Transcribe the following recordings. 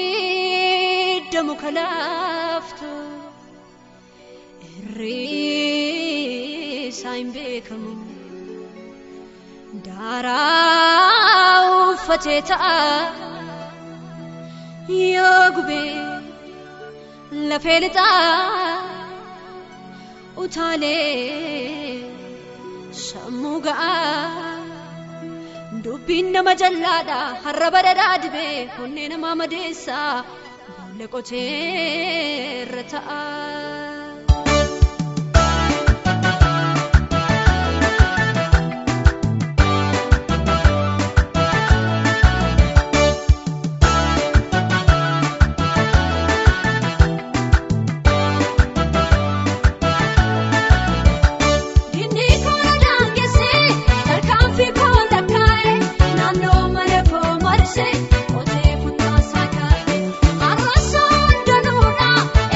Ibidda muka laaftu irrisaa hin beekamu daaraa uffatee ta'a yoo gubee lafee lixaa utaalee sammuu ga'aa. Dubbiin nama jallaadha har'a badhaadhaa dibee onnee namaa madeessaa boolla qotee irra ta'a. Dinni koora daangessee tarkaanfii koo lakkaa'e naannoo mana koo marsee qotee futtaasaa kaa'e har'asaan danuudha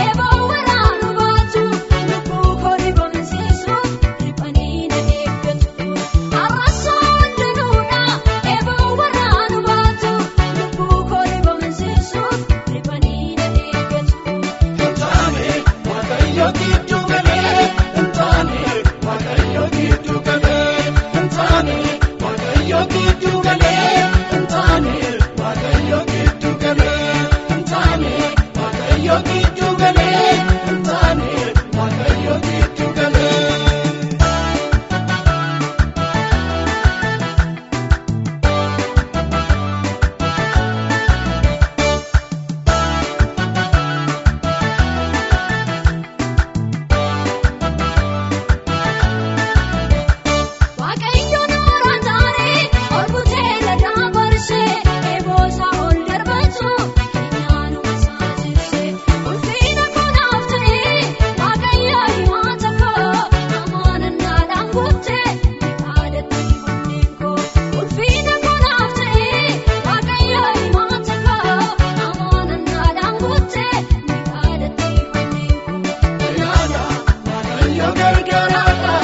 eeboo waraanu baatu lubbuu koo ribamsiisuuf riphanii na eeggatu har'asaan danuudha eeboo waraanu baatu lubbuu koo ribamsiisuuf riphanii na eeggatu. Hin taane Waaqayyo gidduu galee, hin taane Waaqayyo gidduu galee, hin taane Waaqayyo gidduu galee, hin taane Waaqayyo gidduu galee, hin taane Waaqayyo gidduu galee, hin taane Waaqayyo gidduu galee. Waaqayyo nooraan taaree ol butee ladaa barsee eeboosaa ol darbatu keenyaanuma saajisee ulfiina koonaaf ta'ee Waaqayyo himaata koo amaanannaadhaan guuttee miidhaadatti onneen koo ulfiina koonaaf ta'ee Waaqayyo himaata koo amaanannaadhaan guuttee miidhaadatti onneen koo. Ilaala Waaqayyo gargaaraadha.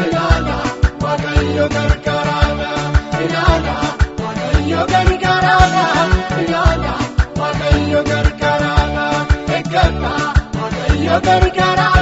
Ilaala Waaqayyo gargaaraadha. Ilaala Waaqayyo gargaaraadha. Ilaala Waaqayyo gargaaraadha. Eeggadha Waaqayyo gargaaraadha.